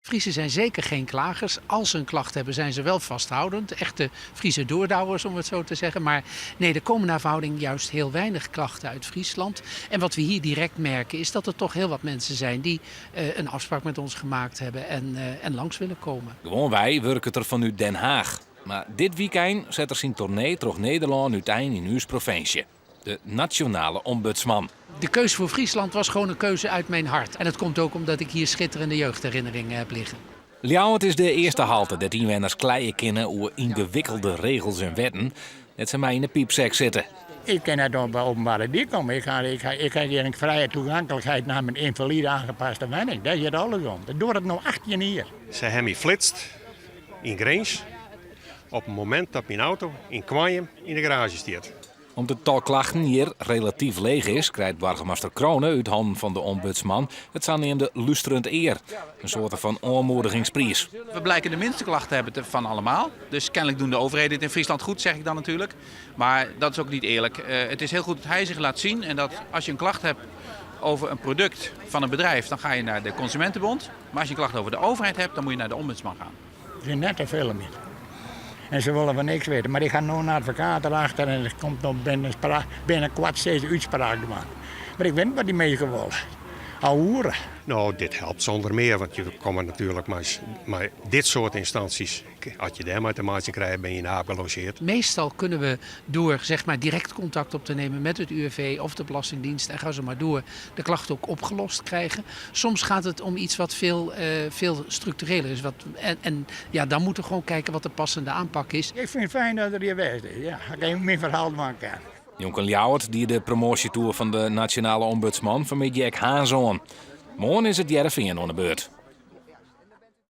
Friezen zijn zeker geen klagers. Als ze een klacht hebben, zijn ze wel vasthoudend. Echte Friese doordouwers, om het zo te zeggen. Maar nee, er komen naar verhouding juist heel weinig klachten uit Friesland. En wat we hier direct merken, is dat er toch heel wat mensen zijn die eh, een afspraak met ons gemaakt hebben en, eh, en langs willen komen. Gewoanwei wurket er fanút Den Haag. Mar dit wykein set er syn toernee troch Nederlân útein yn ús provinsje. De Nationale Ombudsman. De keuze voor Friesland was gewoon een keuze uit mijn hart. En dat komt ook omdat ik hier schitterende jeugdherinneringen heb liggen. Ljouwert is de earste halte dêr't ynwenners kleie kinne oer yngewikkelde regels en wetten dêr't se mei yn 'e pypsek sitte. Ik kin net op de openbare dyk komme. Ik ha, ik ha, ik ha gjin frije toegankelijkheid nei myn ynfalide aangepaste wenning. Dêr giet alles om. Dat duorret no 18 jier. Se ha my flitst yn Grins op it momint dat myn auto yn Koarnjum yn de garaazje stiet. Om't it tal klachten hjir relatyf leech is, krijt boargemaster Crone út hannen fan de ombudsman it saneamde Lusterend Ear, in soarte fan oanmoedigingspriis. We blijken de minste klachten te hebben van allemaal. Dus kennelijk doen de overheden het in Friesland goed, zeg ik dan natuurlijk. Maar dat is ook niet eerlijk. Eh, het is heel goed dat hij zich laat zien en dat als je een klacht hebt over een product van een bedrijf, dan ga je naar de Consumentenbond. Maar als je een klacht over de overheid hebt, dan moet je naar de ombudsman gaan. Het is net te veel meer. En ze willen van niks weten. Maar ik ga nu een advocaat erachter en er komt nog binnen, binnen kwart steeds uitspraak doen. Maar ik weet niet wat die mensen willen. Ouwe. Nou, dit helpt zonder meer, want je komt natuurlijk maar, maar dit soort instanties, als je daarmee te maken krijgt, ben je in aap gelogeerd. Meestal kunnen we door zeg maar, direct contact op te nemen met het UWV of de Belastingdienst en ga zo maar door, de klacht ook opgelost krijgen. Soms gaat het om iets wat veel, uh, veel structureler is. Wat, en, en ja, dan moeten we gewoon kijken wat de passende aanpak is. Ik vind het fijn dat er hier geweest is. Ja, ik even mijn verhaal maken. Njonken Ljouwert die de promoasjetoer fan de Nasjonale Ombudsman fan Jack Haanzoon. Moarn is it Hearrenfean oan de beurt.